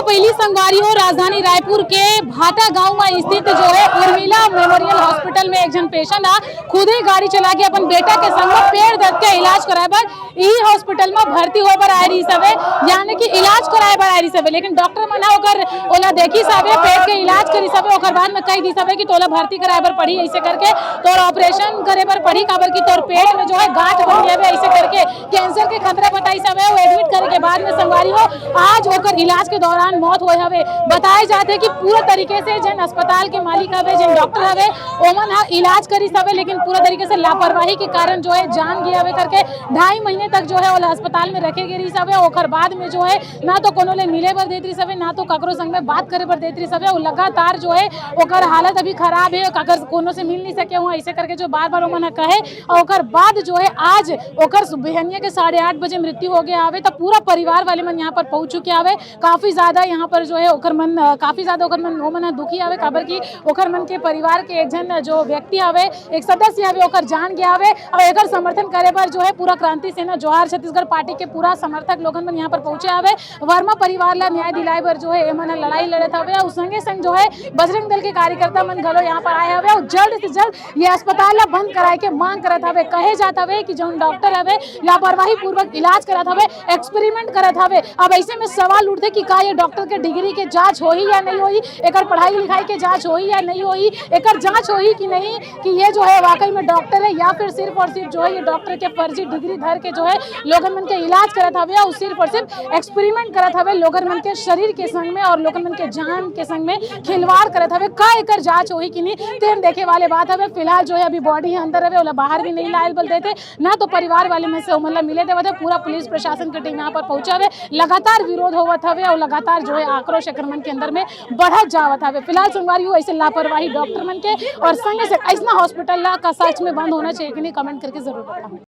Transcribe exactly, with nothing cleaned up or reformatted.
पहिली संगवारी हो, राजधानी रायपुर के भाटा गांव में स्थित जो है उर्मिला मेमोरियल हॉस्पिटल में एक झन पेशेंट हा खुद ही गाड़ी चला के अपन बेटा के संग पेट दर्द के इलाज कराए बर इही हॉस्पिटल में भर्ती होए बर आए रहिस हवे, यानी कि इलाज कराए बर आए रहिस हवे। लेकिन डॉक्टर मन ह ओकर, ओला देखिस हवे, पेट के इलाज करिस हवे, ओकर बाद में कहि दिस हवे कि तोला भर्ती कराए बर पड़ही, ऐसे करके तोर ऑपरेशन करे बर पड़ही, काबर कि तोर पेट में जो है गांठ बन गया हवे, ऐसे करके कैंसर के खतरा बताइस हवे। वो एडमिट करे के बाद में संगवारी हो, आज ओकर इलाज के दौरान मौत होए हवे। बताए जात हे कि पूरा तरीके से जेन अस्पताल के मालिक हवे, जेन डॉक्टर हवे, ओमन ह इलाज करिस हवे, लेकिन पूरा तरीके से लापरवाही के कारण जो है जान गे हवे करके ढाई महीने तक जो है ओला अस्पताल में रखे गे रहिस हवे। ओकर बाद में जो है ना तो कोनो ले मिले बर देत रहिस हवे, ना तो ककरो संग में बात करे बर देत रहिस हवे। वो लगातार जो है ओकर हालत अभी खराब है, अगर कोनो से मिल नहीं सके हुआ, ऐसे करके जो बार बार ओमन ह कहे। और ओकर बाद जो है आज ओकर सु-, बिहनिया के साढ़े आठ बजे मृत्यु हो गया हवे, तो पूरा परिवार वाले मन यहाँ पर पहुँच चुके हवे। काफी ज्यादा यहाँ पर जो है ओकर मन, अ, काफी ज्यादा ओकर मन, ओमन ह दुखी हवे, काबर कि ओकर मन के परिवार के एक झन जो व्यक्ति हवे, एक सदस्य हवे, ओकर जान गया हवे। और एकर समर्थन करे बर जो है पूरा क्रांति सेना जोहार छत्तीसगढ़ पार्टी के पूरा समर्थक लोगन मन यहाँ पर पहुंचे हवे। वर्मा परिवार ला न्याय दिलाए बर जो है एमन ह लड़ाई लड़त हवे। और संगे संग जो है बजरंग दल के कार्यकर्ता मन घलो यहाँ पर आए हवे और जल्द से जल्द ये अस्पताल ला बंद कराए के मांग करत हवे। कहे जात हवे कि जौन डॉक्टर हवे लापरवाही पूर्वक इलाज करत हवे, एक्सपेरिमेंट करत हवे। अब ऐसे में सवाल उठथे कि का ये डॉक्टर के डिग्री के जांच होही या नहीं होही, एकर पढ़ाई लिखाई के जांच होही या नहीं होही, एकर जांच होही कि नहीं कि ये जो है वाकई में डॉक्टर है या फिर सिर्फ और सिर्फ जो है ये डॉक्टर के फर्जी डिग्री धर के जो है लोगन मन के इलाज करत हवे और सिर्फ और सिर्फ एक्सपेरिमेंट करत हवे लोगन मन के शरीर के संग में और लोगन मन के जान के संग में खिलवाड़ करत हवे। का एकर जांच होही कि नहीं, तेन देखे वाले बात हवे। फिलहाल जो है अभी बॉडी अंदर हवे, ओला बाहर भी नहीं लायल बल देते, ना तो परिवार वाले में से ओमन ला मिले देवत है। पूरा पुलिस प्रशासन के टीम यहाँ पर पहुंचा हवे, लगातार विरोध होवत हवे और लगातार जो है आक्रोश एकर मन के अंदर में बढ़त जावत हवे। फिलहाल संगवारी हो ऐसे लापरवाही डॉक्टर मन के और संगे से ऐसना हॉस्पिटल ला का सच में बंद होना चाहिए कि नहीं, कमेंट करके जरूर बताओ।